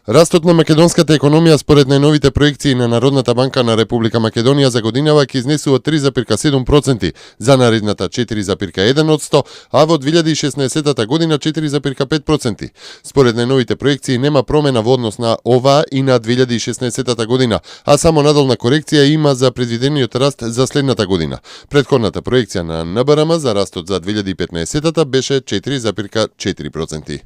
Растот на македонската економија според најновите проекции на Народната банка на Република Македонија за годинава ќе изнесува 3,7%, за наредната 4,1%, а во 2016 година 4,5%. Според најновите проекции нема промена во однос на оваа и на 2016 година, а само надолна корекција има за предвидениот раст за следната година. Претходната проекција на НБРМ за растот за 2015 беше 4,4%.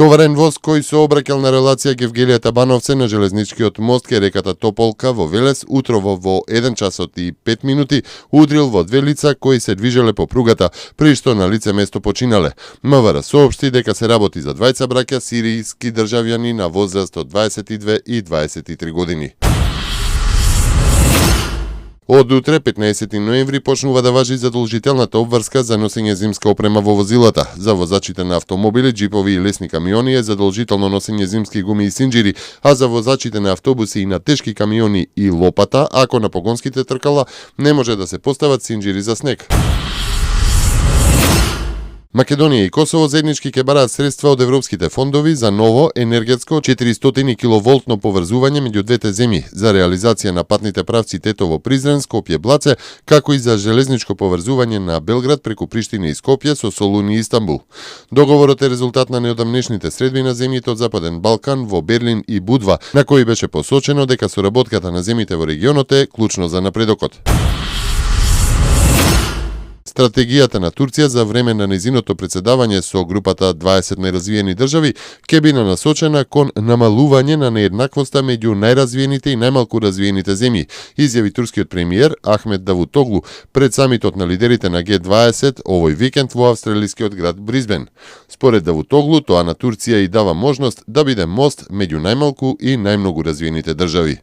Товарен воз кој се обраќал на релација Гевгелија-Табановце на железничкиот мост кај реката Тополка во Велес утрово во 1 часот и 5 минути удрил во две лица кои се движеле по пругата, при што на лице место починале. МВР соопшти дека се работи за двајца браќа сиријски државјани на возраст од 22 и 23 години. Од утре, 15 ноември, почнува да важи задолжителната обврска за носење зимска опрема во возилата. За возачите на автомобили, џипови и лесни камиони е задолжително носење зимски гуми и синџири, а за возачите на автобуси и на тешки камиони и лопата, ако на погонските тркала не може да се постават синџири за снег. Македонија и Косово заеднички ќе бараат средства од европските фондови за ново енергетско 400 киловолтно поврзување меѓу двете земји за реализација на патните правци Тетово-Призрен, Скопје-Блаце, како и за железничко поврзување на Белград преку Приштина и Скопје со Солун и Истанбул. Договорот е резултат на неодамнешните средби на земјите од Западен Балкан во Берлин и Будва, на кои беше посочено дека соработката на земјите во регионот е клучно за напредокот. Стратегијата на Турција за време на незиното председавање со групата 20 најразвиени држави ќе биде насочена кон намалување на нееднаквоста меѓу најразвиените и најмалку развиените земји, изјави турскиот премиер Ахмет Давутоглу пред самитот на лидерите на Г20 овој викенд во австралискиот град Бризбен. Според Давутоглу, тоа на Турција и дава можност да биде мост меѓу најмалку и најмногу развиените држави.